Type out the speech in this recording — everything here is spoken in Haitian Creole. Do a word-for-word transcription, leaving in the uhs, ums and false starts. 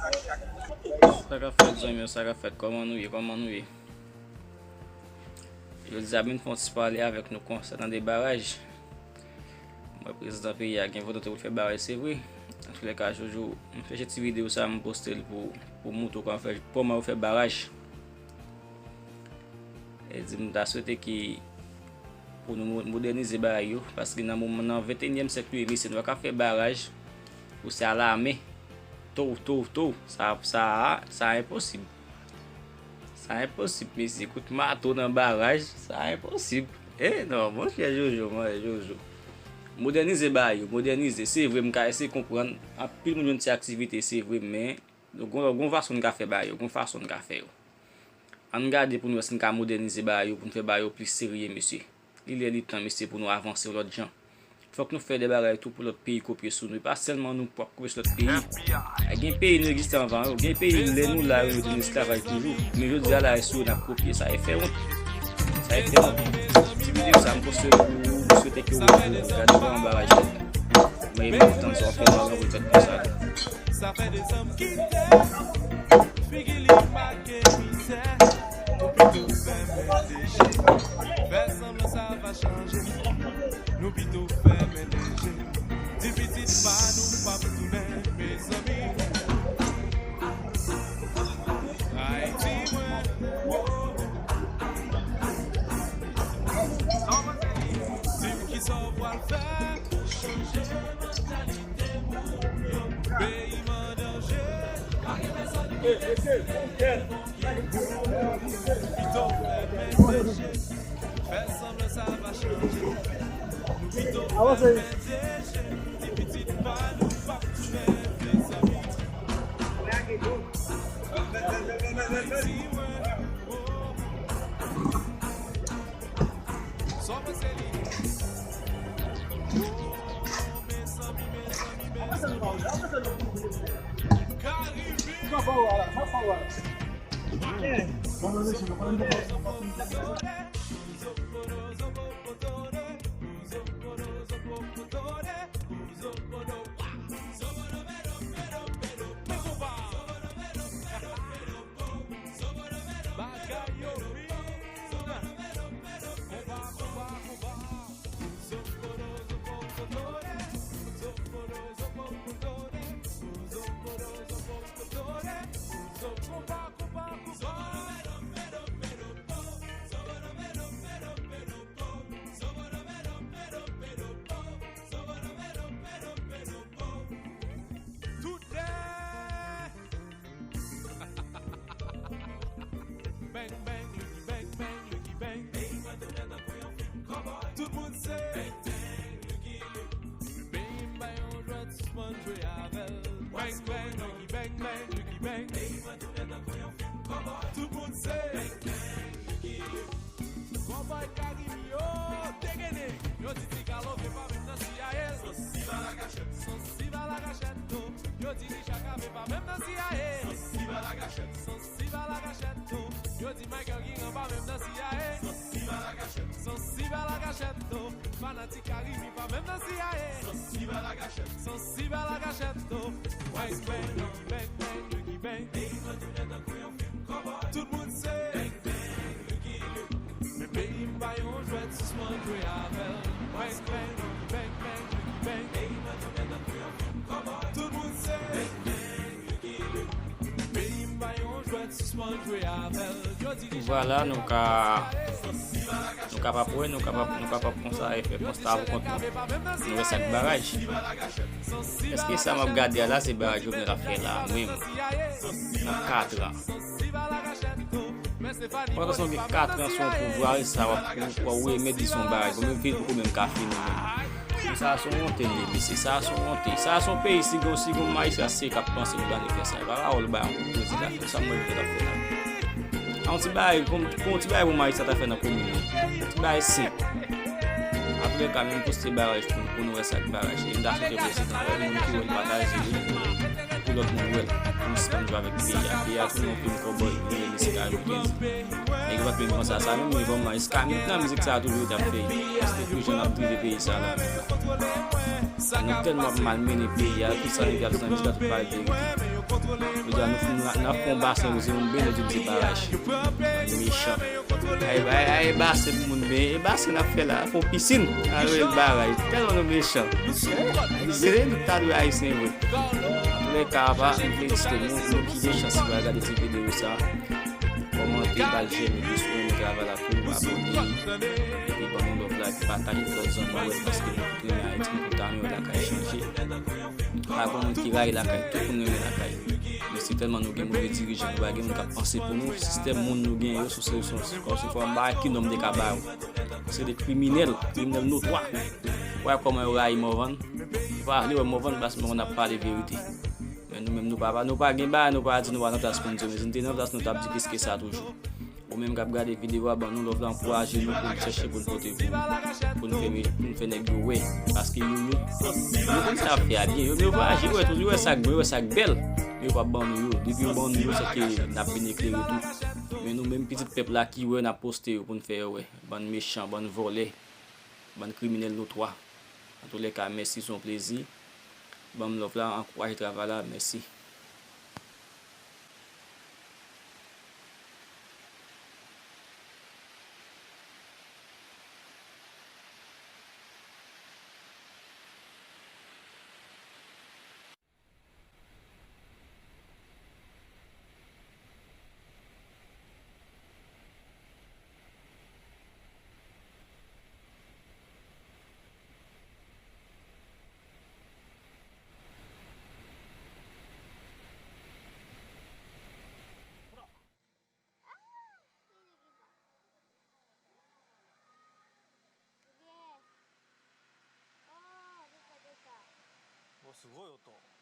Sa k ap fèt, zanmi yo, sa k ap fèt? Kòman nou ye? Kòman nou ye? Jodi a, m vin fè yon ti pale avèk nou konsènan de baraj. M wè prezidan peyi a gen volonte pou l fè baraj, se vre. Antoulèka, Jojo, m fè ti videyo sa, m poste l pou, pou montre w kòman fè, kòman yo fè baraj. E di m ta swete ke pou nou mo-, modènize bagay yo, paske nan moman, nan venteyinyèm syèk nou ye, mesye, nou pa ka fè baraj pou se alamen. Tou, tou, tou. Sa, sa, sa enposib. Sa enposib, mesye. Kout mato nan baraj, sa enposib. E non, monchè Jojo, monchè Jojo. Modènize bagay yo, modènize. Se vre, m ka eseye konprann. Anpil moun jwenn ti aktivite, se vre, men gon, gon fason n ka fè bagay yo, gon fason n ka fè yo. Ann gade pou n wè si n ka modènize bagay yo, pou n fè bagay yo plis serye, mesye. Li lè, li tan, mesye, pou nou avanse yon lòt jan. Fòk nou fè de bagay tou pou lòt peyi kopye sou nou. E pa sèlman nou pwòp kopye sou lòt peyi. Gen peyi nou egziste anvan yo. Gen peyi lè nou la yo, yo te nan esklavaj toujou. Men jodi a la, e sou yo n ap kopye. Sa e fè wont. Sa e fè wont. Ti videyo sa, m poste pou ou. M swete ke ou gade yon bagay. Men m kontan sa w fè, m ap fè konsa. Sa fè dezòm kite figi li make mizè. Nou pito fèmen de je. Fè sanblan sa va chanje. Nou pito fèmen de je. Di pitit pa nou p ap tounen, mezanmi. Ayiti mwen, oh. Di m kisa w pral fè. Chanje mantalite moun yo. Peyi m an danje. Pito fèmen de je. Fè sanblan sa va chanje. Nou pito fèmen de je. Di pitit pa nou p ap tounen, mezanmi. Ayiti mwen, oh. Sa w panse li ye? Oh, mezanmi, mezanmi, mezanmi. Karimi. Bagay yo fin. Konba, konba, konba. Tout lè. Bang, bang, Lucky, bang, bang, Lucky, bang. Peyi mwen tounen tankou yon fim kòbòy. Tout moun se bang, bang, Lucky Luke. Peyi m bay yon jwèt, sispann jwe avè l. Bang, bang, Lucky, bang, bang, Lucky, bang. Peyi mwen tounen tankou yon fim kòbòy. Tout moun se bang, bang, Lucky Luke. Kòbòy Karimi yo degene. Yo di Tigalo vye pa menm nan C I A. Sansiv a la kachèt. Sansiv a la kachèt, oh. Yo di Richard Cavé pa menm nan C I A. Sansiv a la kachèt. Sansiv a la kachèt, oh. Yo di Michael Guérin pa menm nan C I A. Sansiv a la kachèt. Sansiv a la kachèt, oh. Fanatik Karimi pa menm nan C I A. Sansiv a la kachèt. Sansiv a la kachèt, oh. Bang, bang, bang, bang, bang. Peyi mwen tounen tankou yon fim kòbòy. Tout moun se bang, bang, Lucky Luke. Men peyi m pa yon jwèt, sispann jwe avè l. Bang, bang, Lucky, bang, bang, Lucky, bang. Peyi mwen tounen tankou yon fim kòbòy. Tout moun se bang, bang, Lucky Luke. Peyi m pa yon jwèt, sispann jwe avè l. Yo di Richard Cavé. Vwala, nou ka, nou kapab wè, nou kapab, nou kapab konsa e fè konsta pou kont nou. Nou wè sa k baraj. Èske sa m ap gade a la, se baraj Jovenel ap fè la menm? Nan kat an. Pandan sa w gen kat an sou yon pouvwa, e sa w ap, w ap remèt di se yon baraj. Bon, menm fini poko menm ka fini menm. Sa a se yon wonte li ye, mesye. Sa a se yon wonte. Sa a se yon peyi, si gon, si gon majistra se k ap panse pou gade fè sa. E pa pawòl ba yon prezidan fè sa, mwen fè l ap fè la. A yon ti bagay, kon, kon yon ti bagay pou majistra ta fè nan komin nan. Ti bagay senp. Antoulèka, menm poste baraj pou, pou nou wè sa k baraj. E m ta swete prezidan wè l, moun ki wè l pataje li. Pou lòt moun wè l, pou nou sispann jwe avèk peyi a. Peyi a tounen yon fim kòbòy, li ye, mesye Karimi kenz. Nèg yo pa t menm panse a sa menm, men bon, man, eskamin nan mizik sa a toujou yo t ap fè. Paske pou jan n ap drive peyi sa a la. Nou tèlman ap malmennen peyi a, tout sa nèg yo ap di nan mizik la, tout pa verite. Jodi a nou, nou, n ap fè yon basen pou timoun benyen, nou di se baraj. Mechan. Ay, ay, ay, basen pou moun benyen. E basen n ap fè la, fè yon pisin. Alò, e baraj. Tèlman nou mechan. Ayisyen, nou ta dwe Ayisyen vre. Antoulèka, pa, nou felisite nou, nou ki gen chans pou gade ti videyo sa. Kòmante, ba l jèm, epi si w renmen travay la tou, abòne, epi ban nou love la, epi pataje pou lòt zanmi w, paske nou tout renmen Ayiti, nou tout ta renmen lakay chanje. Pa gen moun ki rayi lakay, tout moun renmen lakay. Men se tèlman nou gen move dirijan, nou pa gen moun k ap panse pou nou, sistèm moun nou gen yo, sou se, sou, sou, sou fòm bagay ki nonm te ka ba yo. Se de kriminèl, kriminèl notwa. Wè kòman yo rayi Morvan. Yo pa vle wè Morvan, paske Morvan ap pale verite. Men nou menm, nou pa, nou pa gen bagay, nou pa di nou pa nan plas pou n di, men si n te nan plas, nou t ap di plis ke sa toujou. Ou menm k ap gade videyo a, ban nou love la, ankouraje nou pou n chèche pou n pote pou, pou n fè, pou n fè nèg yo wè. Paske yo, yo, yo konn sa y ap fè a byen. Yo, yo voyaje, yo wè tout, yo wè sa k bon, yo wè sa k bèl. Men yo p ap ban nou yo. Depi yo ban nou yo, se ke n ap vin eklere tou. Men nou menm pitit pèp la ki wè, n ap poste yo pou n fè yo wè. Bann mechan, bann vòlè, bann kriminèl notwa. Antoulèka, mèsi, se yon plezi. Ban m love la, ankouraje travay la, mèsi. Bon, se voye w tò.